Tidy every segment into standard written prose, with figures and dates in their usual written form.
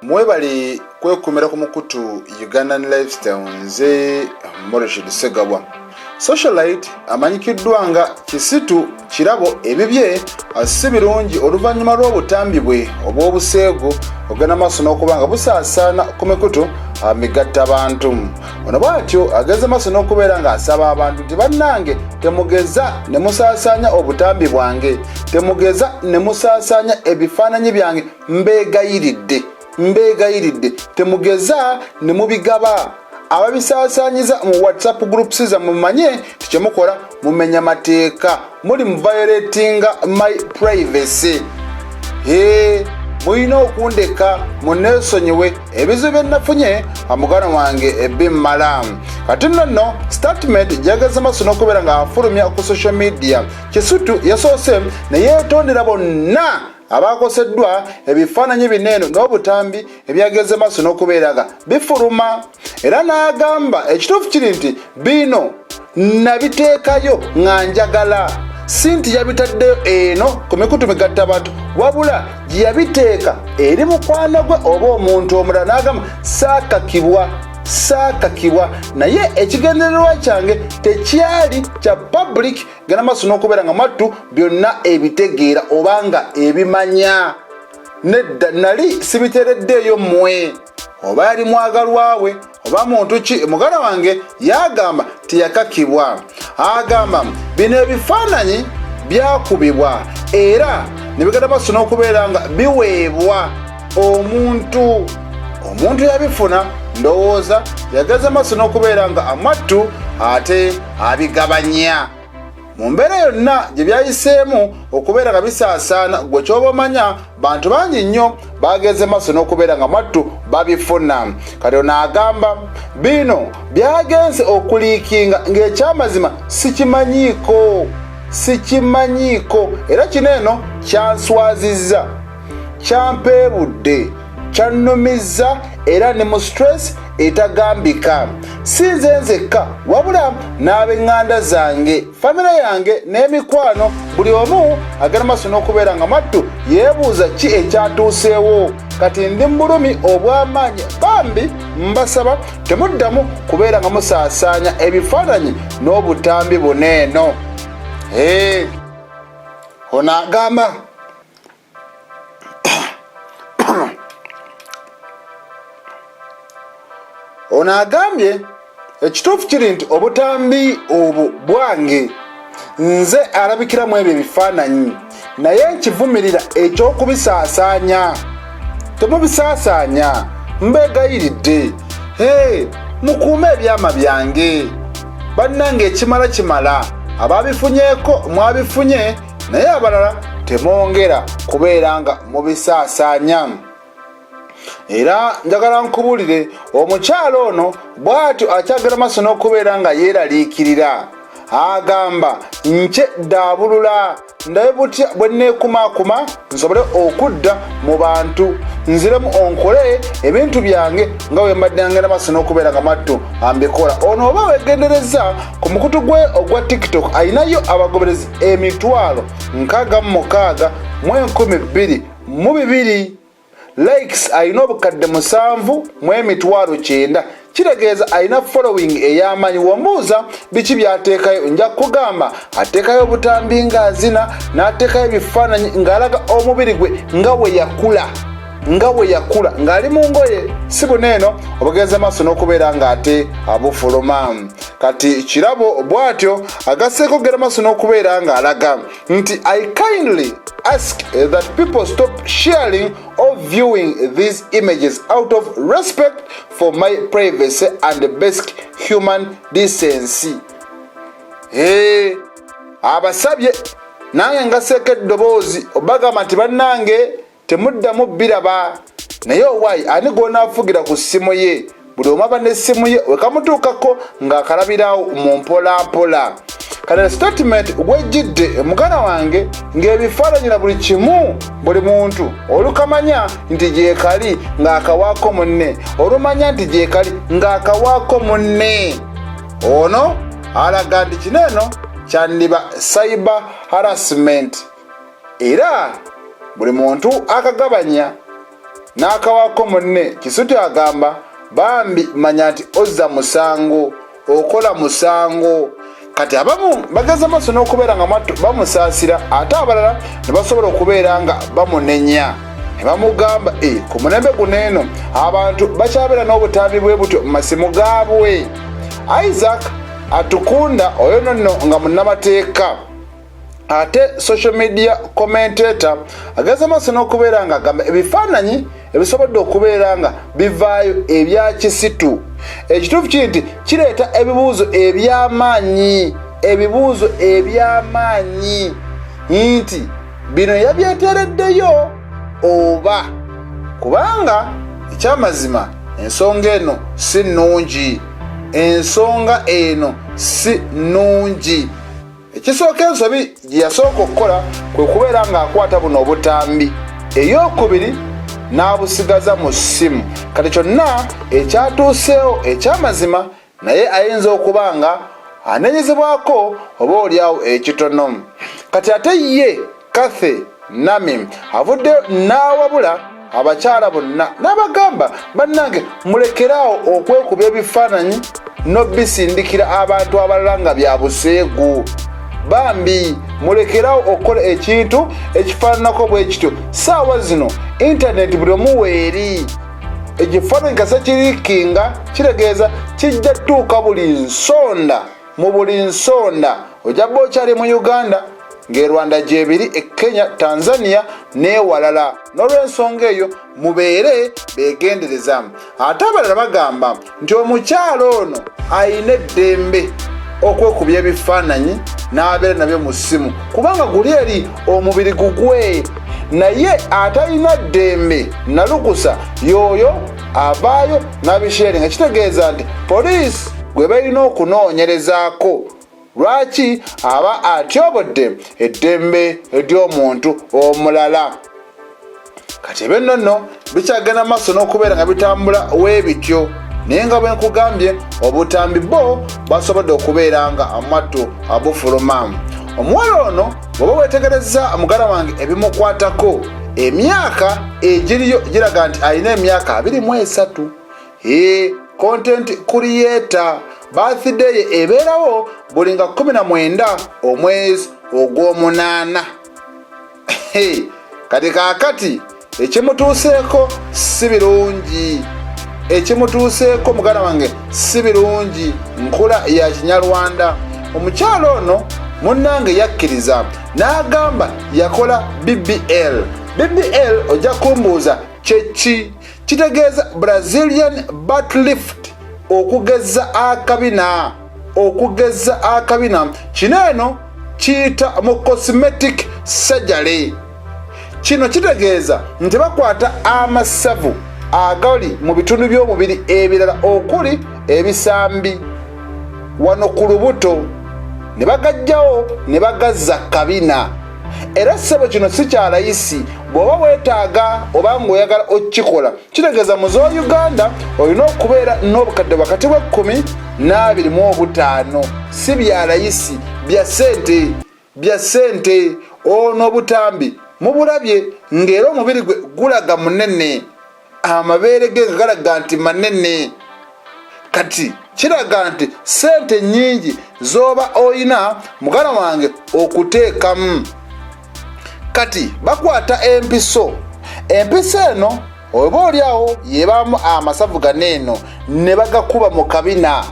Mwebale kwekumira ku mukutu Ugandan Lifestyle. Nze Morishid Segabwa. Socialite amanyikiddwa nga Kisitu Kirabo ebibye si birungi oluvannyuma lw'obutambi bwe obw'obuseegu ogenda maaso n'okuba nga busaasaana ku mikutu migatta bantu. Ono bw'atyo ageze maaso n'okubeera ng'asaba abantu nti bannange temugeza ne musaasaanya obutambi bwange, temugeza ne musaasaanya ebifaananyi byange, mbeegayiridde, mbeegayiridde temugeza ne mubigaba. Ababisaasaanyiza mu WhatsApp groups zammwe mumanye nti kyemukola mumenya mateeka, muli mu violatinga my privacy. He, mulina okundeka muneesonyiwe ebizibu bye nafunye muganda wange ebimmala. Kati nno nno statement gyageze maaso n'okubeera ng'afulumya ku social media, Kisutu yasoose ne yeetondera bonna abakoseddwa ebifaananyi bino eno n'obutambi ebyageze maaso n'okubeera nga bifuluma, era n'agamba ekituufu kiri nti bino nabiteekayo nga njagala, si nti yabitaddeyo eno ku mikutu migatta bantu, wabula gye yabiteeka eri mukwano gwe oba omuntu omulala, n'agamba saakakibwa, saakakibwa, naye ekigendererwa kyange tekyali kya public genda maaso n'okubeera nga mwattu byonna ebitegeera oba nga ebimanya. Nedda, nali sibiteereddeeyo mmwe. Oba yali mwagalwa we oba muntu ki, muganda wange yagamba teyakakibwa. Agamba bino ebifaananyi byakubibwa era ne bigenda maaso n'okubeera nga biweebwa omuntu, omuntu yabifuna, ndowooza yageze maaso n'okubeera nga amattu ate abigabanya. Mu mbeera yonna gye byayiseemu okubeera nga bisaasaana, gwe kyoba omanya bantu bangi nnyo bageze maaso n'okubeera nga mwattu babifuna. Kati ono agamba bino byagenze okuliikinga ng'ekyamazima sikimanyiiko, sikimanyiiko, era kino eno kyanswazizza, kyampeebudde, kyannumizza era ne mu stress etagambika. Si nze nzekka, wabula n'ab'eŋŋanda zange, famire yange n'emikwano, buli omu agenda maaso n'okubeera nga mwattu yeebuuza ki ekyatuuseewo. Kati ndi mu bulumi obw'amaanyi, bambi mbasaba temuddamu kubeera nga musaasaanya ebifaananyi n'obutambi buno eno. Ono agamba ono agambye ekituufu kiri nti obutambi obwo bwange, nze alabikiramu ebyo ebifaananyi, naye nkivumirira eky'okubisaasaanya. Temubisaasaanya, mbeegayiridde, mukuume ebyama byange bannange. Ekimala kimala, ababifunyeeko mwabifunye, naye abalala temwongera kubeera nga mubisaasaanya. Era njagala nkubulire, omukyalo ono bw'atyo akyagala maaso n'okubeera nga yeeraliikirira. Agamba nkye ddaabulula ndabe butya bwe neekumaakuma nsobole okudda mu bantu, nziremu onkole ebintu byange nga bwe mbadde ngenda maaso n'okubeera nga mattu ambikola. Ono oba wegendereza ku mukutu gwe ogwa TikTok alinayo abagoberezi 662,202, likes alina 7,900,000, kitegeeza alina following ey'amaanyi. Wambuuza biki by'ateekayo, nja kugamba ateekayo obutambi ng'azina, n'ateekayo ebifaananyi ng'alaga omubiri gwe nga we yakula, nga we yakula ng'ali mu ngoye, si buneeno obugenza maaso n'okubeera ng'ate abufuluma. Kati Kirabo bw'atyo agasseeko genda maaso n'okubeera ng'alaga nti I kindly ask that people stop sharing or viewing these images out of respect for my privacy and basic human decency. Hey, abasabye nange ngaseeko eddoboozi obagamba nti bannange temuddamu biraba. Naye owaayi ani gw'onaafugira ku ssimu ye? Buli omu aba n'essimu ye, wekamutuukako ng'akalabirawo mu mpolampola. Kale statement wejjidde muganda wange ng'ebifaananyi na buli kimu, buli muntu olukamanya nti gyekali ng'akawaako munne, olumanya nti gyekali ng'akawaako munne. Ono alaga nti kino eno kyandiba cyber harassment, era buli muntu akagabanya n'akawaako munne. Kisutu agamba, bambi manya nti ozza musango, okola musango. Kati abamu bageza maaso n'okubeera nga mwattu bamusaasira, ate abalala ne basobola okubeera nga bamunenya ne bamugamba, e ku mulembe guno eno abantu bakyabeera n'obutambi bwe butyo mu masimu gaabwe. Isaac Atukunda oyo nonno nga munnamateeka ate social media commentator ageza maaso n'okubeera nga agamba ebifaananyi ebisobodde okubeera nga bivaayo ebya Kisitu, ekituufu kiri nti kireeta ebibuuzo eby'amaanyi, ebibuuzo eby'amaanyi nti bino yabyeteereddeyo oba, kubanga ekyamazima ensonga eno si nnungi, ensonga eno si nnungi. Ekisooka, ensobi gye yasooka okukola kwe kubeera ng'akwata buno obutambi, ey'okubiri n'abusigaza mu ssimu. Kati kyonna ekyatuuseewo, ekyamazima naye ayinza okuba nga anenyezebwako oba oliawo ekitono. Kati ate ye Kathy Nami avudde n'awabula abakyala bonna n'abagamba, bannange mulekeraawo okwekuba ebifaananyi n'obisindikira abantu abalala nga bya buseegu. Bambi mulekeraawo okukola ekintu ekifaananako bwe kityo. Saawa zino intaneti buli omu weeri, ekifaananyi kasa kirikinga, kitegeeza kijja tuuka buli nsonda, mu buli nsonda. Ojja bba okyali mu Uganda ng'e Rwanda gyebiri, e Kenya, Tanzania n'ewalala. N'olw'ensonga eyo mubeere beegendereza. Ate abalala bagamba nti omukyalo ono ayina eddembe okwekubya ebifaananyi n'abeera nabyo mu ssimu, kubanga guli eri omubiri gugwe, naye atalina ddembe nalukusa y'oyo avaayo n'abisharinga. Kitegeeza nti poliisi gwe balina okunoonyerezaako lwaki aba atyobodde eddembe ery'omuntu omulala. Kati ebyo nno bikyagenda maaso n'okubeera nga bitambula weebityo, naye nga bwe nkugambye, obutambi bo basobodde okubeera nga amwattu abufuluma. Omuwala ono bw'oba weetegereza, muganda wange, ebimukwatako, emyaka egiriyo giraga nti alina emyaka 23. Ee, content creator, birthday ye ebeerawo buli nga 19 omwezi ogw'omunaana. Kati kaakati ekimutuuseeko si birungi, ekimutuuseeko muganda wange si birungi. Nkula ya Kinyarwanda. Omukyalo ono munnange yakkiriza n'agamba yakola BBL. BBL ojja kumbuuza kyeki? Kitegeeza Brazilian butt lift, okugeza akabina, okugeza akabina. Kino eno kiyita mu cosmetic surgery. Kino kitegeeza nti bakwata amasavu agali mu bitundu by'omubiri ebirala okuli ebisambi wano ku lubuto ne bagajjawo ne bagazza kabina. Era ssebo kino si kyalayisi. Bw'oba weetaaga oba ng'oyagala okukikola, kitegeeza muze wa Uganda olina okubeera n'obukadde wakati bw'e 10 n'25. Si byalayisi, bya ssente, bya ssente. Ono obutambi mubulabye ng'era omubiri gwe gulaga munene, amabeere ge nga galaga nti manene. Kati kiraga nti ssente nnyingi z'oba oyina, muganda wange, okuteekamu. Kati bakwata empiso, empiso eno oba oli awo yebaamu amasavu gano eno ne bagakuba mu kabina,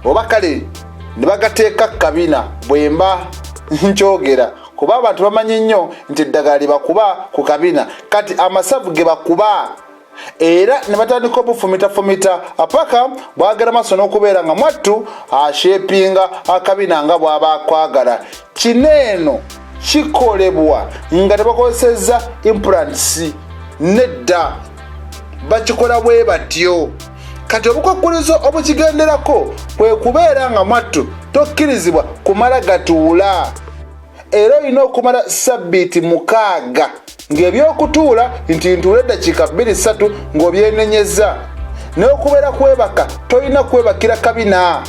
oba kale ne bagateeka kabina. Bwemba nkyogera kuba abantu bamanyi nnyo nti eddagala lyebakuba ku kabina. Kati amasavu ge bakuba era ne batandika obufumitafumita apaka bwagera maaso n'okubeera nga mwattu ashapinga akabina nga bw'aba akwagala. Kino eno kikolebwa nga tebakozesezza implants, nedda, bakikola bwe batyo. Kati obukwakkulizo obukigenderako kwe kubeera nga mwattu tokkirizibwa kumala gatuula, era olina okumala sabbiiti 6 ng'ebyokutuula nti ntuula eddakiika 2-3 ng'obyenenyeza. N'okubeera kwebaka, tolina kwebakira kabina,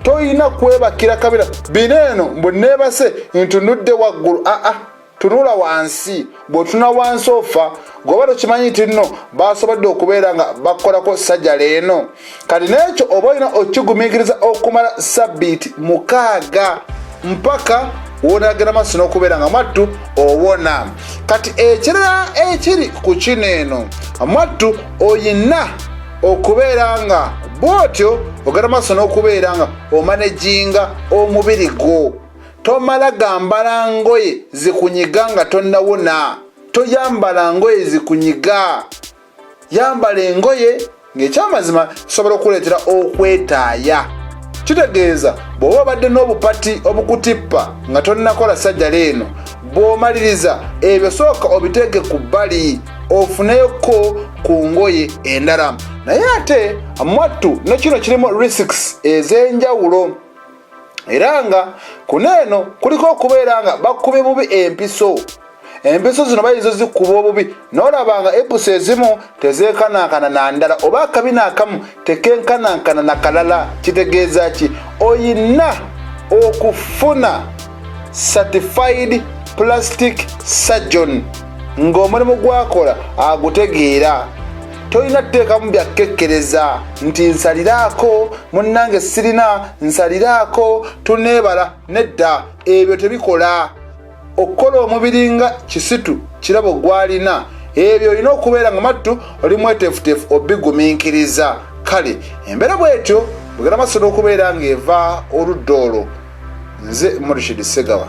tolina kwebakira kabina. Bino eno mbu neebase ntunudde waggulu, aa. Tunula wansi, bw'otunula wansi ofa. Gweoba tokimanyi nti nno basobodde okubeera nga bakolako sajala eno. Kati n'ekyo oba olina okukigumiikiriza okumala sabbiiti 6 mpaka wonagenda maaso n'okubeera nga mwattu owona. Kati ekirala ekiri ku kino eno, mwattu oyina okubeera nga bwotyo ogenda maaso n'okubeera nga omanejinga omubiri gwo. Tomala gambala ngoye zikunyiga nga tonnawona. Toyambala ngoye zikunyiga, yambala engoye ng'ekyamazima kisobola okuleetera okwetaaya. Kitegeeza bw'oba obadde n'obupati obukutippa nga tonnakola sajjala eno, bw'omaliriza ebyo sooka obiteeke ku bbali, ofuneyoko ku ngoye endala. Naye ate mwattu ne kino kirimu risks ez'enjawulo, era nga kuno eno kuliko okubeera nga bakubye bubi empiso. Empiso zino bayinza ozikuba obubi n'olaba nga empiso ezimu tezenkanankana na ndala, oba akabina akamu tekenkanankana na kalala. Kitegeeza ki? Oyina okufuna certified plastic surgeon ng'omulimu gwakola agutegeera. Tolina tuteekamu byakkekkereza nti nsaliraako munnange, sirina nsaliraako tuneebala. Nedda, ebyo tebikola. Okukola omubiri nga Kisitu Kirabo gwalina, ebyo olina okubeera nga mattu oli mweteefuteefu obigumiikiriza. Kale embeera bwetyo bwegenda maaso n'okubeera ng'eva oludda olwo. Nze Murishid Segawa.